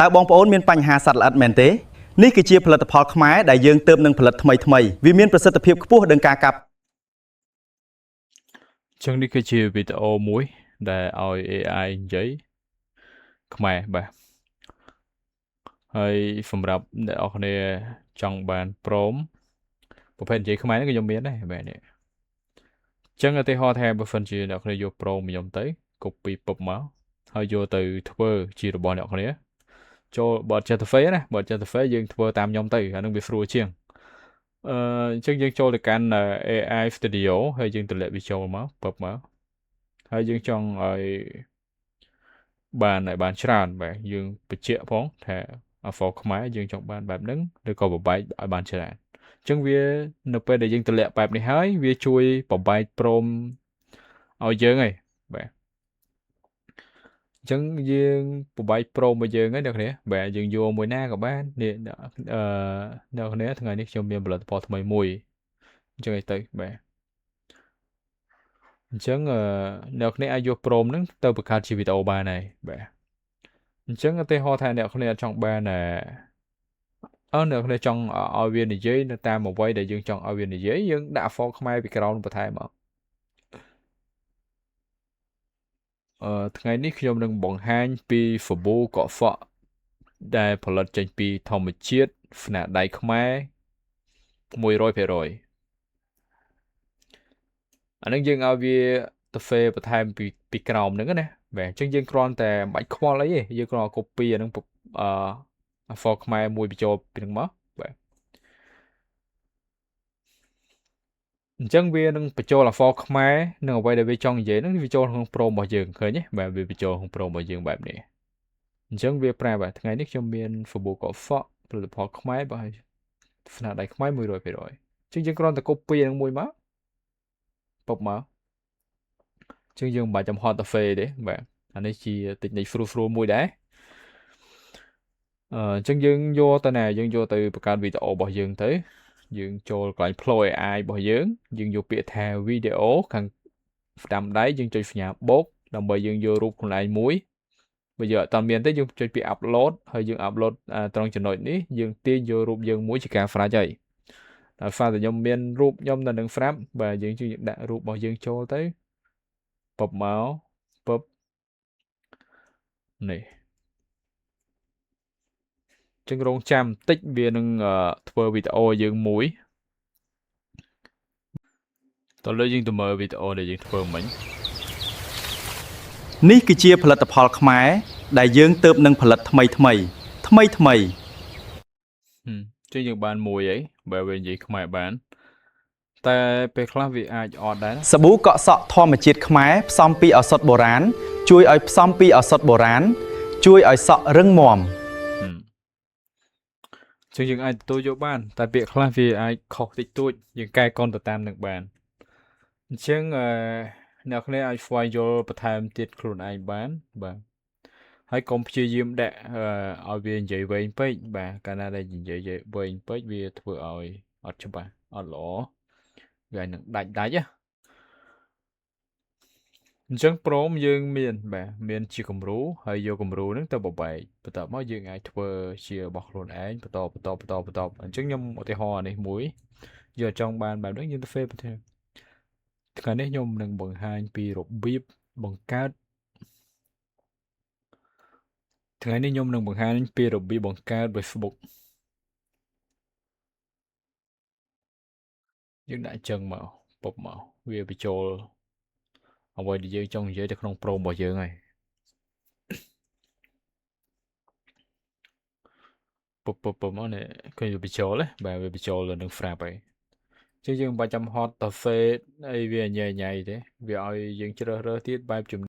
តើបងប្អូនមានបញ្ហាសត្វល្អិតមែនទេនេះគឺជាផលិតផលខ្មែរដែលយើងទើបនឹងផលិតថ្មីថ្មីវាមានប្រសិទ្ធភាពខ្ពស់នឹងការកាប់ ចឹងនេះគឺជាវីដេអូមួយដែលឲ្យ AI និយាយខ្មែរបាទហើយសម្រាប់អ្នកនរគ្នាចង់បាន prompt ប្រភេទនិយាយខ្មែរហ្នឹងក៏ខ្ញុំមានដែរបាទនេះចឹងឧទាហរណ៍ថាបើសិនជាអ្នកគ្នាយក prompt ខ្ញុំទៅ copy ពឹបមកហើយយកទៅធ្វើជារបស់អ្នកគ្នាចូលបើអត់ចេះទៅ face ណាបើអត់ចេះទៅ face យើងធ្វើតាមខ្ញុំទៅអានឹងវាស្រួលជាងអញ្ចឹងយើងចូលទៅកាន់ AI Studio ហើយយើងតម្លាក់វាចូលមកពឹបមកហើយយើងចង់ឲ្យបានឲ្យបានច្រើនបាទយើងបញ្ជាក់ផងថាអក្សរខ្មែរយើងចង់បានបែបហ្នឹងឬក៏បំបែកឲ្យបានច្រើនអញ្ចឹងវានៅពេលដែលយើងតម្លាក់បែបនេះហើយវាជួយបំបែក prompt ឲ្យយើងហើយបាទអញ្ចឹងយើងបំបែក prompt មកយើងហើយអ្នកគ្នាបាទយើងយកមួយណាក៏បាននេះអឺអ្នកគ្នាថ្ងៃនេះខ្ញុំមានផលិតផលថ្មីមួយអញ្ចឹងឯទៅបាទអញ្ចឹងអ្នកគ្នាអាចយក prompt ហ្នឹងទៅបង្កើតជាវីដេអូបានហើយបាទអញ្ចឹងឧទាហរណ៍ថាអ្នកគ្នាអត់ចង់បានអឺអ្នកគ្នាចង់ឲ្យវានិយាយនៅតាមអ្វីដែលយើងចង់ឲ្យវានិយាយយើងដាក់អក្សរខ្មែរពីក្រោមបន្ថែមមកថ្ងៃនេះខ្ញុំនឹងបង្ហាញពីសាប៊ូកក់សក់ដែលផលិតចេញពីធម្មជាតិស្នាដៃខ្មែរ100%អានឹងយើងឲ្យវាទៅហ្វេបន្ថែមពីក្រោមហ្នឹងណាបាទអញ្ចឹងយើងគ្រាន់តែមិនបាច់ខ្វល់អីទេយើងគ្រាន់តែ copy អានឹងអឺអក្សរខ្មែរមួយបញ្ចូលពីហ្នឹងមកបាទអញ្ចឹងវានឹងបញ្ចូលអក្សរខ្មែរនិងអ្វីដែលវាចង់និយាយហ្នឹងវាចូលក្នុង prompt របស់យើងឃើញទេបាទវាបញ្ចូលក្នុង prompt របស់យើងបែបនេះអញ្ចឹងវាប្រាប់បាទថ្ងៃនេះខ្ញុំមានសាប៊ូកក់សក់ផលិតផលខ្មែរបាទស្នាដៃខ្មែរ100%អញ្ចឹងយើងគ្រាន់តែ copy ហ្នឹងមួយមកពប់មកអញ្ចឹងយើងមិនបាច់ចំហត់កាហ្វេទេបាទអានេះជា technique ស្រួលៗមួយដែរអញ្ចឹងយើងយកទៅណាយើងយកទៅបង្កើតវីដេអូរបស់យើងទៅយើងចូលកន្លែង Flow AI របស់យើងយើងយកពាក្យថា video ខាងស្ដាំដៃយើងចុចសញ្ញាបូកដើម្បីយើងយករូបខ្លួនឯងមួយបើយើងអត់មានទេយើងចុចពាក្យ upload ហើយយើង upload ត្រង់ចំណុចនេះយើងទាញយករូបយើងមួយជាការស្រេចហើយដោយសារតែខ្ញុំមានរូបខ្ញុំនៅនឹងស្រាប់បាទយើងជួយដាក់រូបរបស់យើងចូលទៅពប់មកពប់នេះចឹងរងចាំតិចវានឹងធ្វើវីដេអូយើងមួយតោះលើយើងទៅមើលវីដេអូដែលយើងធ្វើមិញ នេះគឺជាផលិតផលខ្មែរដែលយើងទើបនឹងផលិតថ្មីថ្មីថ្មីថ្មី ចឹងយើងបានមួយអីបើវានិយាយខ្មែរបានតែពេលខ្លះវាអាចអត់ដែរណា សាប៊ូកក់សក់ធម្មជាតិខ្មែរផ្សំពីឱសថបុរាណជួយឲ្យផ្សំពីឱសថបុរាណជួយឲ្យសក់រឹងមាំ ចឹងយើងអាចទទួលយកបានតែពាក្យខ្លះវាអាចខុសតិចតួចយើងកែកុនទៅតាមនឹងបានអញ្ចឹងអឺអ្នកគ្នាអាចស្វែងយល់បន្ថែមទៀតខ្លួនឯងបានបាទហើយកុំព្យាយាមដាក់ឲ្យវានិយាយវែងពេកបាទកាលណាដែលនិយាយវែងពេកវាធ្វើឲ្យអត់ច្បាស់អត់ល្អវាអាចនឹងដាច់ដាច់ណាអញ្ចឹង prompt យើងមានបាទមានជាគំរូហើយយកគំរូហ្នឹងទៅបបែកបន្ទាប់មកយើងអាចធ្វើជារបស់ខ្លួនឯងបន្តបន្តបន្តបន្តអញ្ចឹងខ្ញុំឧទាហរណ៍អានេះមួយយកចង់បានបែបហ្នឹងយើងទៅ fail បន្ថែមថ្ងៃនេះខ្ញុំនឹងបង្ហាញពីរបៀបបង្កើតថ្ងៃនេះខ្ញុំនឹងបង្ហាញពីរបៀបបង្កើត Facebook យើងដាក់ចឹងមកពប់មកវាបញ្ចូលអ្វីដែលយើងចង់និយាយទៅក្នុង prompt របស់យើងហើយពប់ពប់ពប់មកនេះឃើញវាបញ្ចូលទេបាទវាបញ្ចូលទៅនឹង frap ហើយចឹងយើងមិនបាច់ចាំហត់តាហ្វេអីវាញ៉ៃញ៉ៃទេវាឲ្យយើងជ្រើសរើសទៀតបែបជំ